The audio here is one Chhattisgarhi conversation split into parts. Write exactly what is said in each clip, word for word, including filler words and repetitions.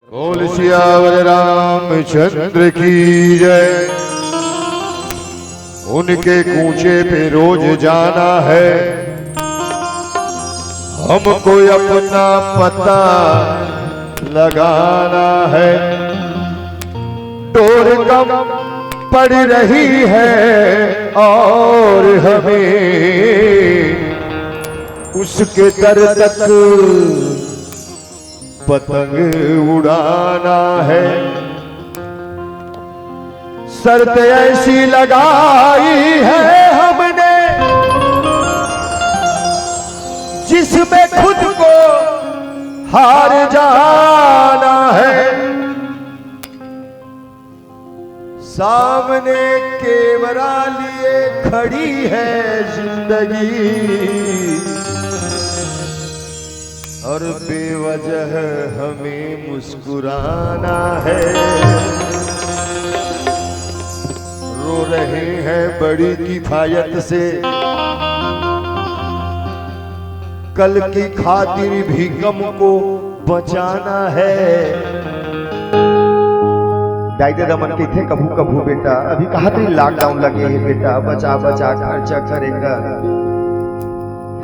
बोल सियावर रामचंद्र की जय। उनके कूचे पे रोज जाना है, हमको अपना पता लगाना है। डोर कम पड़ रही है और हमें उसके दर तक पतंग उड़ाना है। शर्त ऐसी लगाई है हमने, जिसमें खुद को हार जाना है। सामने कैमरा लिए खड़ी है जिंदगी, और बेवजह हमें मुस्कुराना है। रो रहे हैं बड़ी किफायत से, कल की खातिर भी गम को बचाना है। दाई ददा मन कहिथे, "कभू कभू बेटा," अभी कहा तरी, "लॉकडाउन लगे हे बेटा, बचा बचा खर्चा करे कर,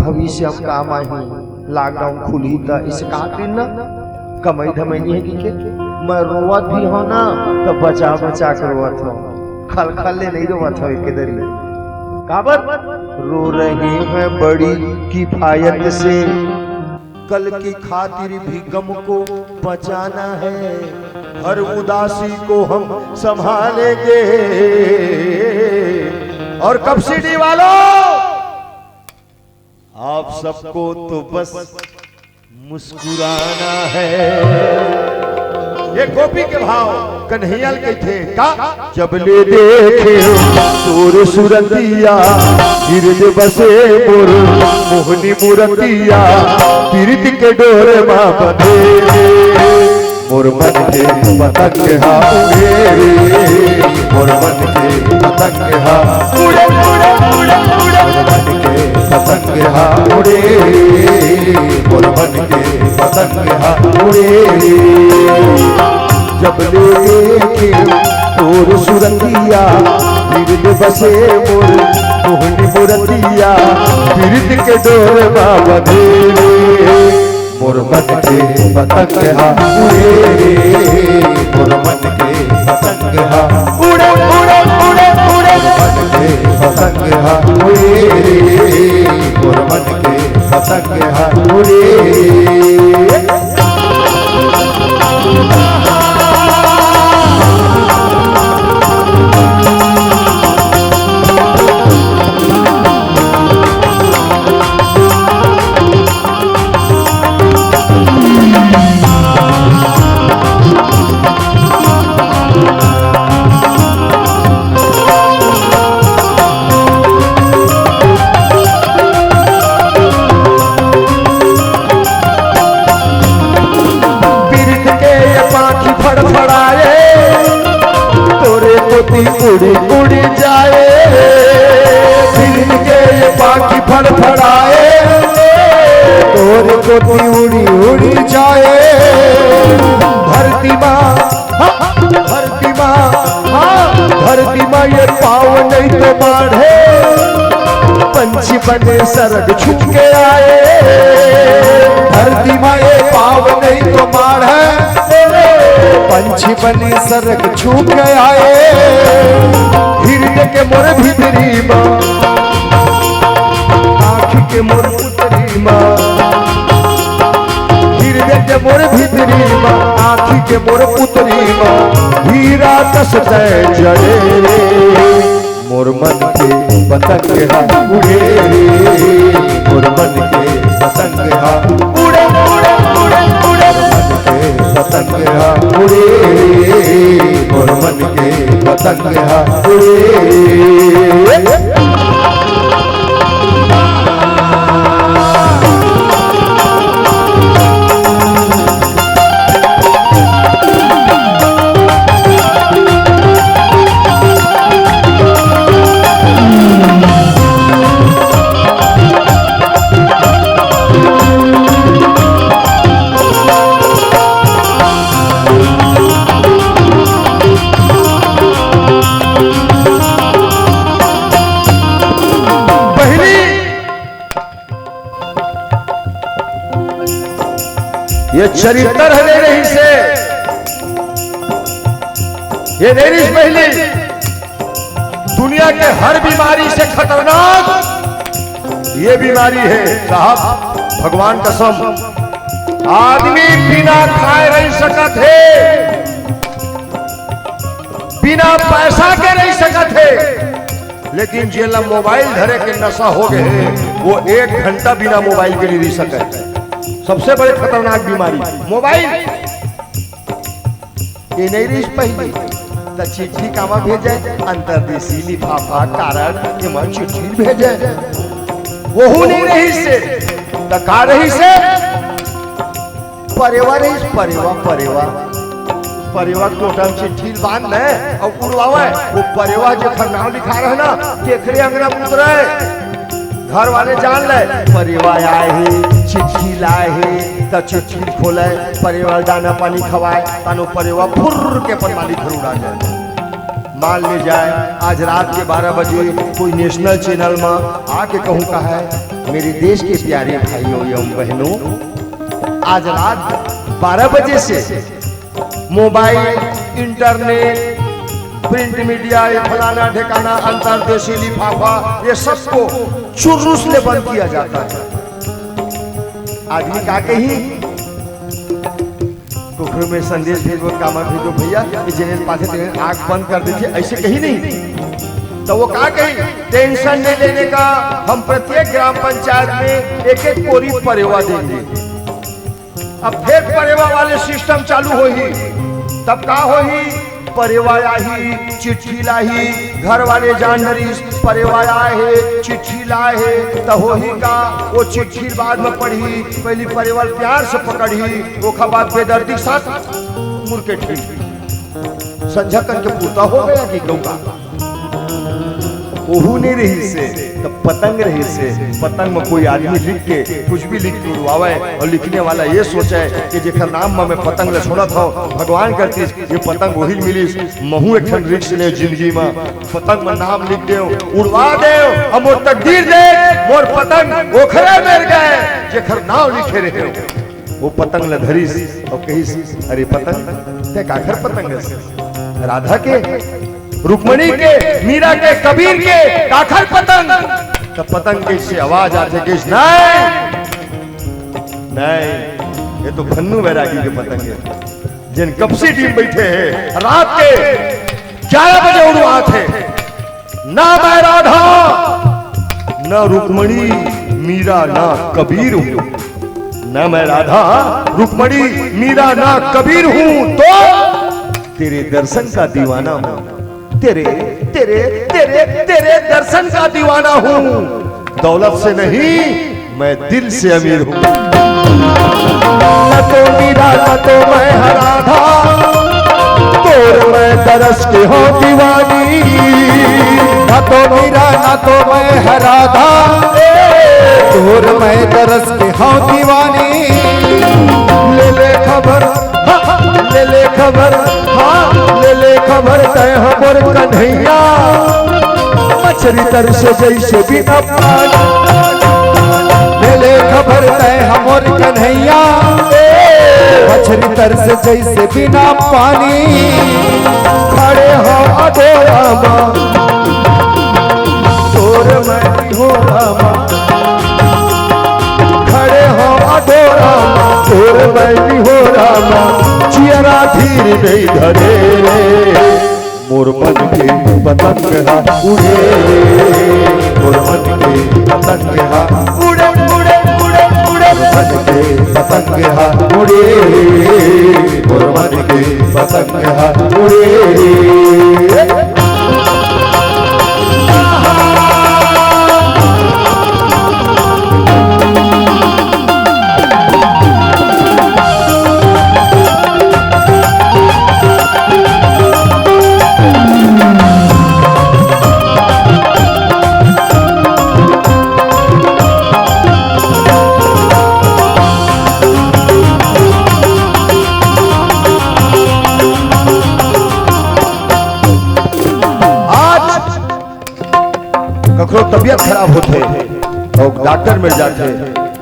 भविष्य म काम आही, लॉकडाउन खुलही त," इसे कहा तरी ना, कमई धमई नहीं है कि के? मैं रोवत भी हूँ ना, तो बचा बचा के रोवत हूँ, खलखल ले नहीं रोवत हूँ एक दरी। काबर? रो रहे हैं बड़ी किफायत से, कल की खातिर भी गम को बचाना है, हर उदासी को हम संभालेंगे। और कप सीडी वालों, आप सबको तो बस मुस्कुराना है। ये गोपी के भाव कन्हैया ल कहिथे का? जब ले देखे तोर सुरतिया, हृदय बसे मोर मोहनी मुरतिया, पीरित के डोर मा बंधे रे। मोर मन के पतंग हा उड़े रे, मोर मन के पतंग हा उड़े, उड़े, उड़े, उड़े। मोर मन के पतंग हा उड़े रे, मोर मन के पतंग हा उड़े रे। जब ले देखे तोर सुरतिया, दिल में बसे मोर मोहनी मुरतिया, पीरित के डोर मा बंधे रे। मोर मन के पतंग हा उड़े रे, मोर मन के पतंग हा उड़े, उड़े, उड़े, उड़े। मोर मन के पतंग हा उड़े रे, मोर मन के पतंग हा उड़े रे। पीरित के ये पाखी फड़फड़ाए, तोरे कोती उड़ी उड़ी जाए। पीरित के ये पाखी फड़फड़ाए, तोरे कोती उड़ी उड़ी जाए। धरती माँ, हाँ, धरती माँ, हाँ, धरती माँ ये पाँव नहीं तो माढ़े, पंछी बने सरग छू के आए। धरती माँ ये पाँव नहीं तो माढ़े, पंछी बने सरग छू के आए। हृदय के मोर भीतरी माँ, आँखी के मोर पुतरी माँ, हृदय के मोर भीतरी माँ, आँखी के मोर पुतरी माँ, हीरा कस तैं जड़े रे। मोर मन के पतंग हा उड़े रे, मोर मन के पतंग हा उड़े, उड़े, उड़े, उड़े। मोर मन के पतंग हा उड़े रे, मोर मन के पतंग हा उड़े रे। ये चरित्र हे नहीं रहिसे, ये नहीं रहिस पहली। दुनिया के हर बीमारी से खतरनाक ये बीमारी हे साहब, भगवान कसम। आदमी बिना खाए रह सकत हे, बिना पैसा के रह सकत हे, लेकिन जेला मोबाइल धरे के नशा हो गए हे, वो एक घंटा बिना मोबाइल के नहीं रह सकत। सबसे बड़े खतरनाक बीमारी मोबाइल। ये नहीं रहिस पहली, त चिट्ठी कामा भेजे, अंतरदेशी लिफाफा, कारड, एमा चिट्ठी भेजे। वहू नहीं रहिसे, त का रहिसे? परेवा रहिस, परेवा, परेवा। परेवा कोटा म चिट्ठी बांध ले अउ उड़वावे। वो परेवा जेखर नाम लिखा रहे ना, तेखरे अंगना म उतरे। घर वाले जान ले, परेवा आए हे, चिट्ठी लाए हे, त चिट्ठी खोले, परेवा ल दाना पानी खवाए, तानो परेवा फुर्र के अपन मालिक घर उड़ा जाए। मान ले जाए, आज रात के बारह बजे कोई नेशनल चैनल म आके कहूँ का हे, मेरे देश के प्यारे भाइयों एवं बहनों, आज रात बारह बजे से मोबाइल, इंटरनेट, प्रिंट मीडिया, ये फलाना ढेकाना, अंतरदेशी लिफाफा, ये सबको चुरुस ले बंद किया जाता है। आदमी का कही? कुखरू में संदेश भेजो, कामा भेजो भैया, ये जेने पाथे तेने आंख बंद कर दीजिए, ऐसे कही नहीं। तो वो का कही? टेंशन नहीं लेने का, हम प्रत्येक ग्राम पंचायत में एक एक कोरी परेवा देंगे। अब फिर परेवा वाले सिस्टम चालू होही, तब का होही? परेवा आही, चिट्ठी लाही, घर वाले जान डरिस, परेवा आए हे, चिट्ठी लाए हे, त होही का? वो चिट्ठी बाद में पढ़ही, पहली परेवा ल प्यार से पकड़ही, ओखर बाद बेदर्दी के साथ मुड़ के ठीक। संझा कन के पूरा हो गया कि गौका? ओहू नहीं रहिसे, त पतंग रहिसे। पतंग में कोई आदमी लिख के, कुछ भी लिख के उड़वावे अउ लिखने वाला ये सोचे कि जेखर नाम में मैं पतंग ल छोड़त हव, भगवान करतिस ये पतंग वही ल मिलिस, महू एक ठन रिस्क ले जिंदगी में, पतंग में नाम लिख देव, उड़वा देव, अउ मोर तकदीर देख, मोर पतंग ओखरे मेर गए जेखर नाम लिखे रहे। वो पतंग ल धरिस अउ कहिस, "अरे पतंग, तैं काखर पतंग हस? राधा के, रुक्मणी के, मीरा के, कबीर के, काखर पतंग?" त पतंग के से आवाज आथे, कहिस, "नहीं, नहीं, ये तो भन्नू बैरागी के पतंग हे, जेन कपसी डीम बइठे हे, रात के ग्यारह बजे उड़वाथे।" ना मैं राधा, ना रुक्मणी, मीरा, ना कबीर हूँ। ना मैं राधा, रुक्मणी, मीरा, ना कबीर हूँ, तो तेरे दर्शन का दीवाना हूँ। तेरे, तेरे, तेरे, तेरे दर्शन का दीवाना हूँ। दौलत से नहीं, मैं दिल से अमीर हूँ। न तो मीरा, न तो मैं राधा, तोर मैं दरस के हौं दीवानी। न तो मीरा, न तो मैं राधा, तोर मैं दरस के हौं दीवानी। ले ले खबर, हाँ, ले ले खबर, हाँ, ले ले खबर, तैं हमर कन्हैया। मछरी तरसे जैसे बिना पानी। ले ले खबर, तैं हमर कन्हैया। मछरी तरसे जैसे बिना पानी। खड़े हौं अगोरा मा, तोर मैं निहोरा मा। खड़े हौं अगोरा मा, तोर मैं निहोरा मा। जियरा धीर नहीं धरे रे, मोर मन के पतंग हा उड़े रे, मोर मन के पतंग हा उड़े, उड़े, उड़े, उड़े। मोर मन के पतंग हा उड़े रे, मोर मन के पतंग हा उड़े रे। आज ककरो तबीयत खराब होथे अउ डॉक्टर मेर जाथे,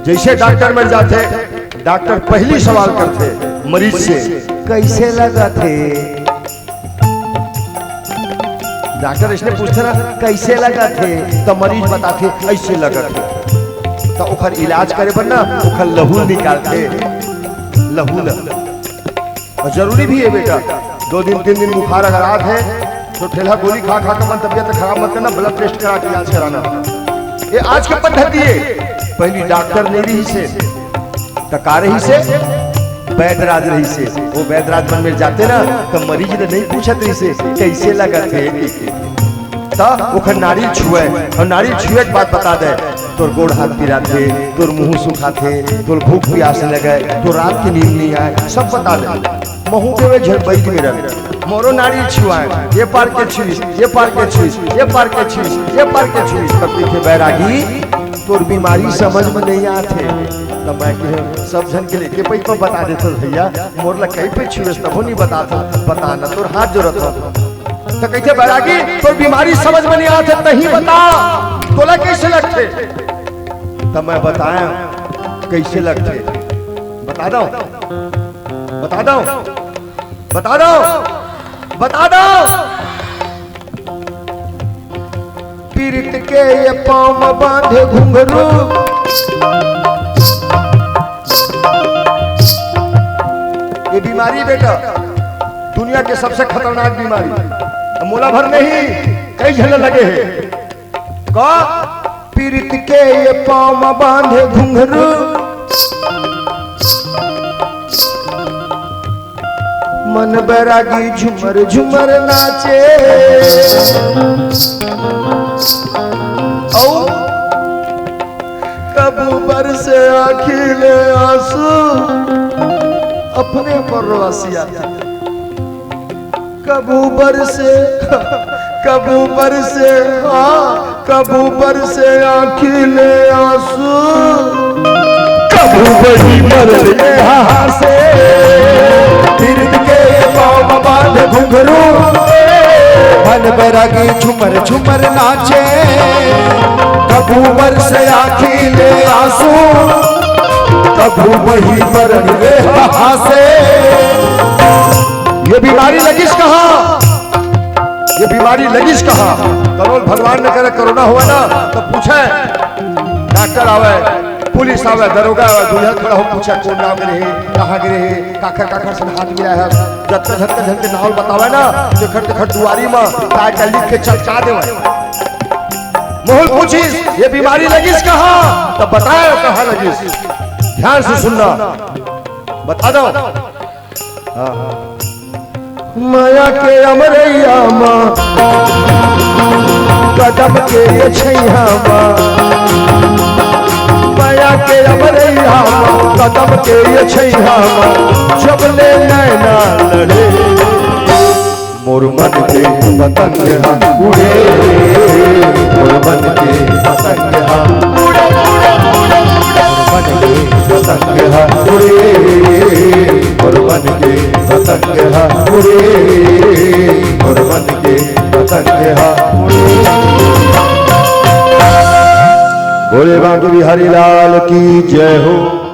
जैसे डॉक्टर मेर जाथे, डॉक्टर पहली सवाल करथे मरीज से, "कैसे लगत हे?" डॉक्टर इसने पूछथे ना, "कैसे लगत हे?" तो मरीज बताथे, "ऐसे लगत हे।" तो ओखर इलाज करे बर ना ओखर लहू निकालथे, लहू ल। और जरूरी भी है बेटा, दो दिन तीन दिन बुखार अगर आत है तो ठेलहा गोली खा खा के अपन तबियत खराब मत करना, ब्लड टेस्ट करा के इलाज कराना। ये आज के पद्धति है, पहली डॉक्टर नहीं रहिसे, त का रहिसे? वैद्यराज रहिसे। वो वैद्यराज मन में जाते ना, त मरीज ने नहीं पूछत रहिसे, "कैसे लगत हे?" त ओखर नाड़ी छुए, और नाड़ी छुए के बाद बता दे, "तोर गोड़ हाथ पिराथे, तोर मुंह सुखाथे, तोर भूख प्यास लगे, तोर रात के नींद नहीं आए," सब बता दे। महू के वे झड़ बैठ में रह, मोरो नाड़ी छुआए, ये पार के छुइस, ये पार के छुइस, ये पार के छुइस, ये पार के छुइस। तब देखे बैरागी, "तोर बीमारी समझ में नहीं आथे।" तब मैं कहे, "सब झन के लेके पैक में बता देथस भैया, मोर ला कई पे छुएस तभो नहीं बतात हस, बता ना, तोर हाथ जोड़त हंव।" तो कहथे, "बैरागी, तोर बीमारी समझ में नहीं आथे, तहीं बता, तोला कैसे लगथे?" तब मैं बताया, "कैसे लगथे, बता दो, बता दो, बता दो, बता दो।" पीरित के ये पाँव म बांधे घुंघरू। ये बीमारी बेटा, दुनिया के सबसे खतरनाक बीमारी। अब मोला भर नहीं, कई झन लगे हे। का? पीरित के ये पाँव म बांधे घुंघरू। मन बैरागी झुमर झुमर नाचे। औ कभू बरसे आँखी ले आंसू, अपने पर रोवासी आथे। कभू बरसे, कभू बरसे, हाँ, कभू बरसे आँखी ले आंसू, कभू बही मरले हासे। पीरित के पाँव म बांध घुंघरू, मन बैरागी झुमर झुमर नाचे। कभू बरसे आँखी ले आंसू, कभू बही मरले हासे। ये बीमारी लगिस कहाँ? ये बीमारी लगिस कहाँ? करोल भगवान न करे कोरोना होवय ना, त पूछय, डॉक्टर आवय, पुलिस आवय, दरोगा आवय, दुल्हा खड़ा हो पूछय, "कोन गाँव के रहे, कहाँ के रहे, काखर काखर से हाथ मिलाय हे?" जतका झन के नाव बतावय ना, तेखर तेखर दुआरी म काय का लिख के चलका देवय। महू ल पूछिस, "ये बीमारी लगिस कहाँ?" त बताय कहाँ लगिस। ध्यान से सुनना, बता दो। हाँ, हाँ। मया के अमरैया म, कदम के ये छैया म, मया के अमरैया म, कदम के ये छैया म, जब ले नैना लड़े, मोर मन के पतंग हा उड़े, मोर मन के पतंग हा उड़े, उड़े, उड़े, उड़े। पतंग हा उड़े, मोर मन के पतंग हा उड़े, मोर मन के पतंग हा उड़े। बोले बांके बिहारी लाल की जय हो।